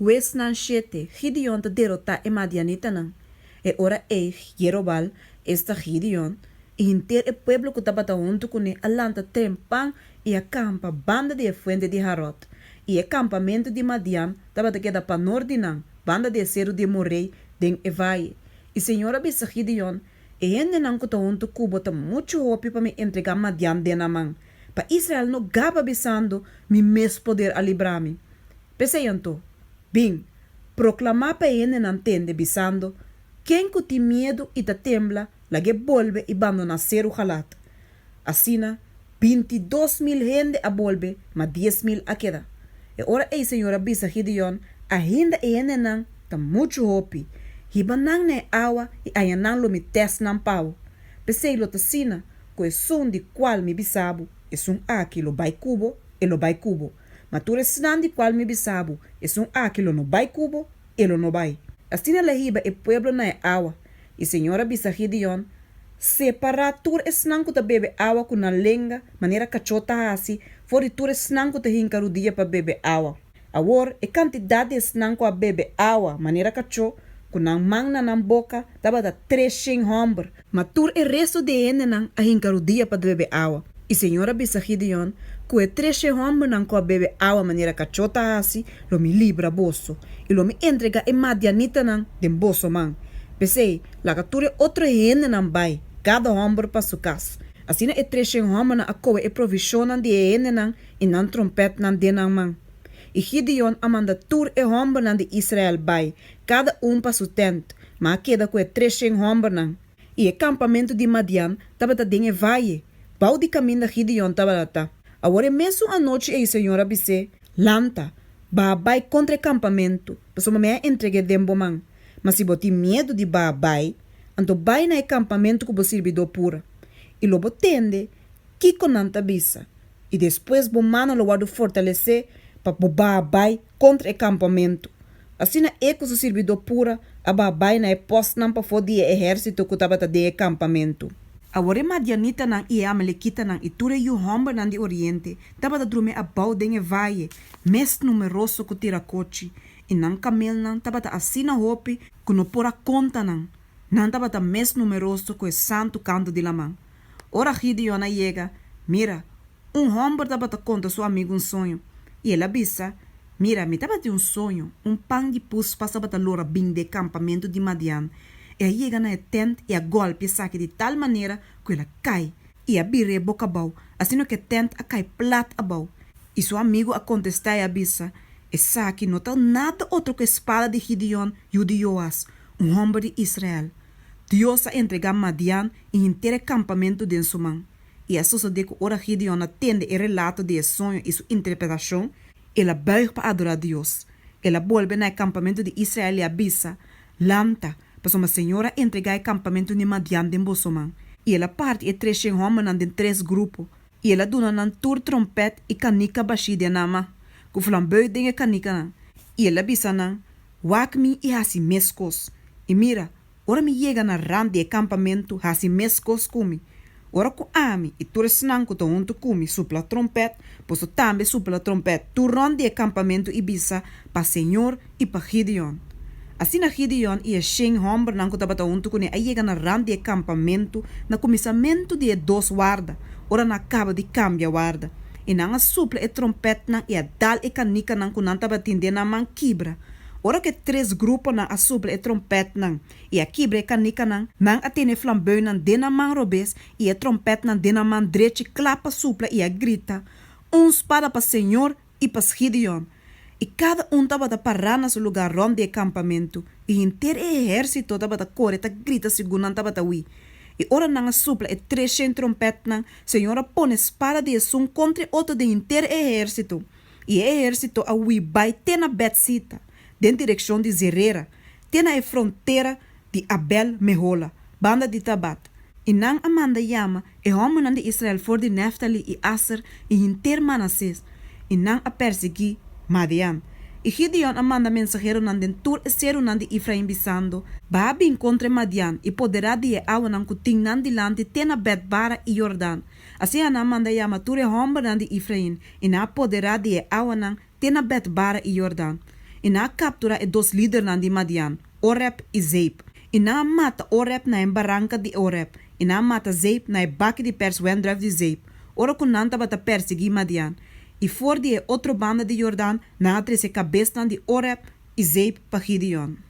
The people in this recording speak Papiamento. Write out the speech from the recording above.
Huesnan shete, Gideon ta derotá e madianitanan E ora ei Jerobaal, esta Gideon, i henter e pueblo ku tabata huntu kuné a lanta trempan i a kampa banda di e fuente di Harod, i e kampamentu di Madian tabata keda panort di nan, banda di e seru di Moré den e vaye. I señor a bisa Gideon, E hendenan ku ta huntu ku bo ta muchu hopi pa Mi entregá Madian den nan man, pa Israel no gaba bisando, Mi mes poder a libra mi. P'esei anto, bin, proklamá pa e hendenan tende, bisando, Ken ku tin miedu i ta tembla, lag'é bolbe i bandoná seru Galad. Asina, 22.000 hende a bolbe, ma 10.000 a keda. E ora ei señor a bisa Gideon, Ainda e hendenan ta muchu hopi. Hiba nan na e awa i ayanan lo mi tèst nan pa bo. P'esei lo ta asina ku esun di kual mi bisa bo, Esun aki lo bai ku bo, e lo bai ku bo. Ma tur esnan di kual mi bisa bo, Esun aki lo no bai ku bo, e lo no bai. Asina el a hiba e pueblo na e awa, i señor a bisa Gideon, Separá tur esnan ku ta bebe awa ku nan lenga, manera kachó ta hasi, for di tur esnan ku ta hinka rudia pa bebe awa. Awor, e kantidat di esnan ku a bebe awa manera kachó, ku nan man na nan boka, tabata 300 hòmber. Ma tur e resto di e hendenan a hinka rudia pa bebe awa. I señor a bisa Gideon, Ku e 300 hòmbernan ku a bebe awa manera kachó ta hasi, lo mi libra boso, i lo mi entregá e madianitanan den boso man. P'esei, laga tur e otro hendenan bai, kada hòmber pa su kas. Asina e 300 hòmbernan a kohe e provishonnan di e hendenan i nan tròmpètnan den nan man. I Gideon a manda tur e hòmbernan di Israel bai, kada un pa su tènt, ma a keda ku e 300 hòmbernan. I e kampamentu di Madian tabata den e vaye, bou di kaminda Gideon tabata. Awor e mesun anochi ei señor a bis'é, Lanta, baha bai kontra e kampamentu, pasobra mi a entreg'é den bo man. Ma si bo tin miedu di baha bai, anto bai na e kampamentu ku bo sirbidó Pura, i lo bo tende kiko nan ta bisa, i despues bo mannan lo wòrdu fortalesé pa bo baha bai kontra e kampamentu. Asina e ku su sirbidó Pura a baha bai na e pòstnan pafó di e ehérsito ku tabata den e kampamentu. Awor e madianitanan i e amalekitanan i tur e yu hòmbernan di oriente tabata drumi abou den e vaye, mes numeroso ku tirakochi, i nan kamelnan tabata asina hopi ku no por a konta nan. Nan tabata mes numeroso ku e santu kantu di laman. Ora Gideon a yega, mira, un hòmber tabata konta su amigu un soño, i el a bisa, Mira, mi tabatin un soño, un pan di puspas tabata lora bin den e kampamentu di Madian. E a yega na e tènt i a gòlpia esaki di tal manera ku el a kai i a bir'é boka abou, asina ku e tènt a kai plat abou. I su amigu a kontestá i a bisa, Esaki no ta nada otro ku e spada di Gideon, yu di Joas, un hòmber di Israel. Dios a entregá Madian i henter e kampamentu den su man. I a sosodé ku ora Gideon a tende e relato di e soño i su interpretashon, el a bùig pa adorá Dios. El a bolbe na e kampamentu di Israel i a bisa, Lanta, pasobra señor a entregá e kampamentu di Madian den boso man. I el a parti e 300 hòmbernan den tres grupo, i el a duna nan tur tròmpèt i kanika bashí den nan man, ku flambeu den e kanikanan. I el a bisa nan, Wak mi i hasi meskos. I mira, ora mi yega na rant di e kampamentu, hasi meskos ku mi. Ora ku ami i tur esnan ku ta huntu ku mi supla tròmpèt, boso tambe supla tròmpèt tur rònt di e kampamentu i bisa, Pa señor i pa Gideon! Asina Gideon i e shen hòmbernan ku tabata huntu kuné a yega na rant di e kampamentu na kuminsamentu di e dos warda, ora nan a kaba di kambia warda. I nan a supla e tròmpètnan i a dal e kanikanan ku nan tabatin den nan man kibra. Ora ku e tres gruponan a supla e tròmpètnan i a kibra e kanikanan, nan a tene e flambeunan den nan man robes i e tròmpètnan den nan man drechi kla pa supla i a grita, Un spada pa señor i pa Gideon! I kada un tabata pará na su lugá rònt di e kampamentu, i henter e ehérsito tabata kore ta grita segun nan tabata hui. I ora nan a supla e 300 tròmpètnan, señor a pone spada di esun kontra e otro den henter e ehérsito, i e ehérsito a hui bai te na Bètsita, den direkshon di Zerera, te na e frontera di Abel-Mehola, banda di Tabat. I nan a manda yama e hòmbernan di Israel for di Nèftali i Aser i henter Manasés, i nan a persiguí Madian. I Gideon a manda mensaheronan den tur e serunan di Efrain, bisando, Baha bin kontra e Madian i poderá di e awanan ku tin nan dilanti te na Bèt-Bara i Yordan. Asina nan a manda yama tur e hòmbernan di Efrain, i nan a poderá di e awanan te na Bèt-Bara i Yordan. I nan a kapturá e dos lidernan di Madian, Oreb i Zeeb, i nan a mata Oreb na e baranka di Oreb, i nan a mata Zeeb na e baki di pèrs wendrùif di Zeeb, ora ku nan tabata pèrsiguí Madian, i for di e otro banda di Jordan nan a trese e kabesnan di Oreb i Zeeb pa Gideon.